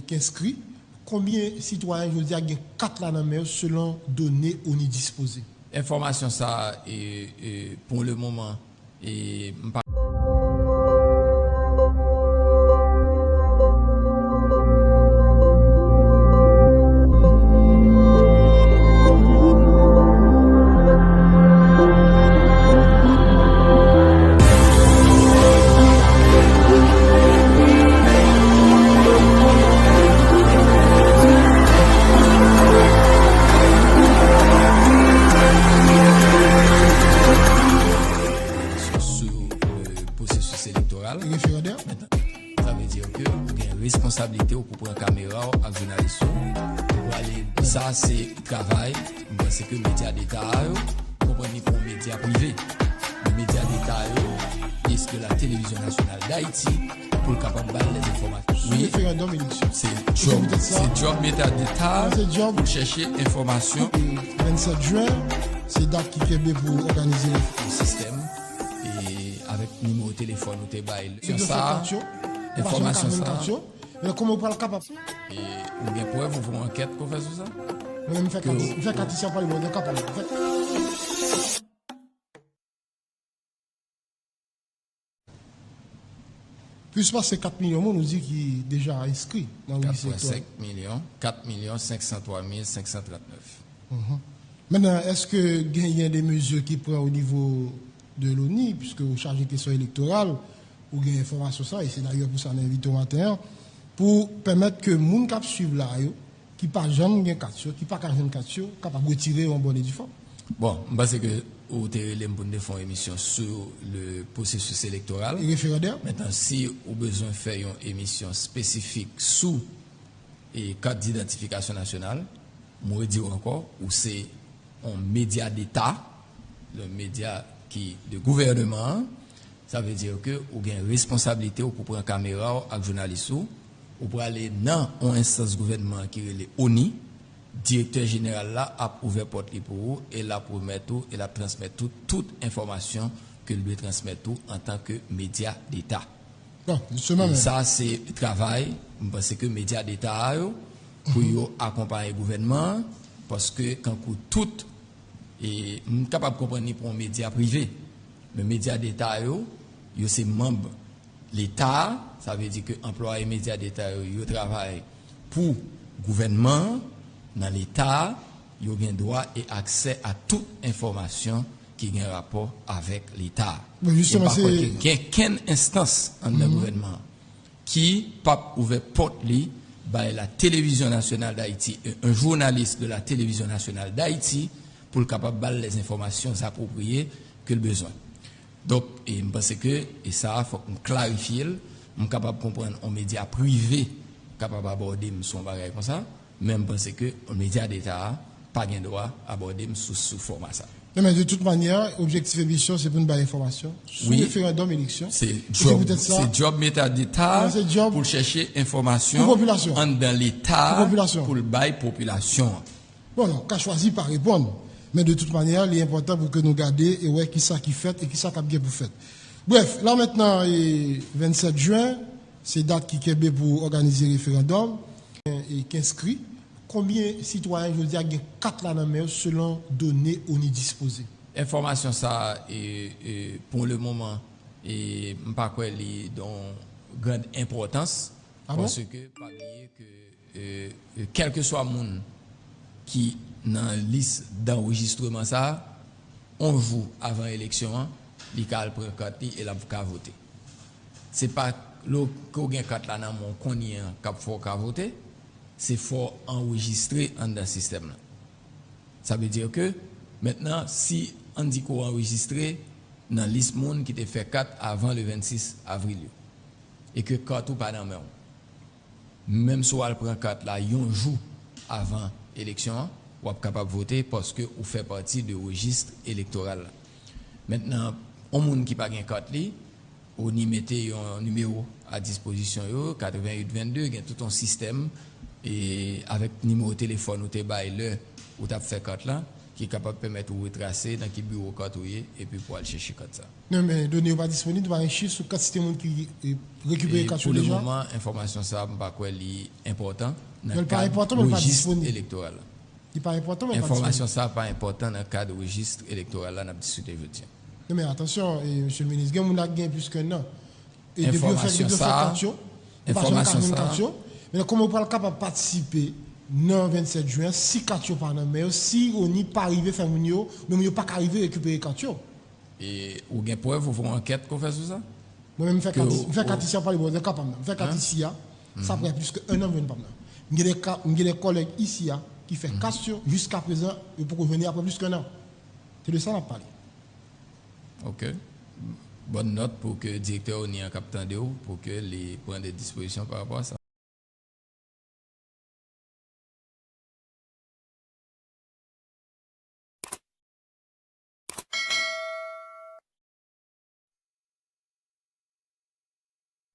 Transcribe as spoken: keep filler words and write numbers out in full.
K enskri, konbyen sitwayen jodi a gen kat la nan men yo selon done ONI dispoze? Enfòmasyon sa a, e, e, pou le moman, e, m pa sou, euh, pwosesis elektoral. Referandòm. Sa vle di ke ou gen responsablite w pou pran kamera w ak jounalis ou. Ou ale, sa se travay, m panse ke medya deta a yo, konprann li pou medya prive. Men medya deta yo, es de la Télévision Nationale d'Haïti, pou l kapab bay lèzenfòmasyon. Sou referandòm eleksyon. Se job, se job medya deta pou chèche enfòmasyon. E vennsèt jen, se dat ki kenbe pou òganize yon sistèm, e avèk nimewo telefòn ou te bay. Sa, enfòmasyon sa. Men kòman ou pral kapab? E ou gen prèv, ou fè yon ankèt pou fè sou sa? Mwen menm, m fè kat, m fè kat isi a pale, mwen kapab. Plis pase kat milyon moun, ou di, ki deja enskri nan rejis elektoral. Kat pwen senk milyon, kat milyon senk san twa mil senk san trannèf. Mentnan, èske genyen de mezi ki pran o nivo de l'ONI, piske ou chaje kesyon elektoral, ou gen enfòmasyon sa, e se dayè pou sa nou envite w maten an, pou pèmèt ke moun k ap swiv la yo, ki pa janm gen kat yo, ki pa ka jwenn kat yo, kapab retire yo an bòn e di fòm. Bon, m panse ke ou te rele m pou n te fè yon emisyon sou le pwosesis elektoral. E referandòm. Mentnan, si ou bezwen fè yon emisyon espesifik sou, e, kat didantifikasyon nasyonal, m redi w ankò, ou se yon medya deta, le medya ki de gouvènman an, sa vle di ke ou gen responsablite w pou pran kamera w ak jounalis ou, ou prale nan yon enstans gouvènman ki rele ONI, direktè jeneral la ap ouvè pòt li pou ou e l ap remèt ou e l ap transmèt ou tout enfòmasyon ke l dwe transmèt ou antanke medya deta. Bon, jisteman, e sa se travay, m panse ke medya deta a yo, pou yo akonpaye gouvènman an, paske kankou tout, e m kapab konprann li pou yon medya prive, men medya deta yo, yo se manm Leta a, sa vle di ke anplwaye medya deta yo, yo travay pou gouvènman an, nan Leta a, yo gen dwa e aksè a tout enfòmasyon ki gen rapò avèk Leta a. Bon, e m jisteman, pa kwè ke gen kenn enstans anndan gouvènman an ki p ap ouvè pòt li bay la Télévision Nationale d'Haïti, un, un journaliste de la Télévision Nationale d'Haïti, pou l kapab ba l lèzenfòmasyon apwopriye ke l bezwen. Donk, e m panse ke, e sa a, fòk m klarifye l, m kapab konprann yon medya prive kapab abòde m sou yon bagay konsa, men m panse ke medya deta a pa gen dwa abòde m sou, sou fòma sa. Men, men, de tout manyè, objektif emisyon, se pou n bay enfòmasyon sou referandòm eleksyon. Se job, se job medya deta pou l chèche enfòmasyon anndan Leta pou l bay popilasyon an. Bon, nou ka chwazi pa reponn, men de tout manyè, li enpòtan pou ke nou gade e wè kisa ki fèt e kisa k ap gen pou fèt. Brèf, la mentnan, e vennsèt jen, se dat ki kenbe pou òganize referandòm, e k enskri. Konbyen sitwayen jodi a gen kat la nan men yo selon done ONI dispoze? Enfòmasyon sa a, e, e, pou le moman, e m pa kwè li don grand enpòtans, paske pa bliye ke, e, e, kèlkeswa moun ki nan lis danrejistreman sa a, yon jou avan eleksyon an, li ka al pran kat li e l ap ka vote. Se pa lè w, ke w gen kat la nan men w kounye a k ap fè w ka vote, se fò w anrejistre anndan sistèm lan. Sa vle di ke, mentnan, si, ann di ke w anrejistre nan lis moun ki te fè kat avan le vennsis avril yo, e ke kat ou pa nan men w, menm si w al pran kat la yon jou avan eleksyon an, w ap kapab vote paske ou fè pati de rejis elektoral la. Mentnan, yon moun ki pa gen kat li, ONI mete yon nimewo a dispozisyon yo, katreven uit vennde, gen tout yon sistèm, e avèk nimewo telefòn ou te bay lè ou t ap fè kat la, ki kapab pèmèt ou retrase nan ki biwo kat ou ye epi pou al chèche kat sa. Non, men done yo pa disponib, nou pa gen chif sou kantite moun ki eh, rekipere kat yo deja. Pou le moman, enfòmasyon sa a, m pa kwè li enpòtan nan kad rejis elektoral la. Li pa enpòtan, men li pa disponib. Enfòmasyon sa a pa enpòtan nan kad rejis elektoral la n ap diskite jodi a. Non, men atansyon, eh, mesye le minis, gen moun la ki gen plis ke nan. E depi yo fè, depi yo fè kat yo, yo pa janm ka jwenn kat yo. Men kòman yo pral kapab patisipe nan vennsèt jen an si kat yo pa nan men yo, si ONI pa rive fè moun yo, men moun yo pa ka rive rekipere kat yo? E ou gen prèv, ou fè yon ankèt ke w fè sou sa? Mwen menm, m fè kat, m fè kat isi a, pale bon, kapab nan. M fè kat isi a, sa prè plis ke en an m jwenn pa m nan. M gen de ka, m gen de kòlèg isi a ki fè kat yo, jiska prezan, yo poko jwenn li apre plis ke en an. Se de sa n ap pale. Ok. Bòn nòt pou ke direktè ONI an k ap tande w, pou ke li pran de dispozisyon pa rapò a sa.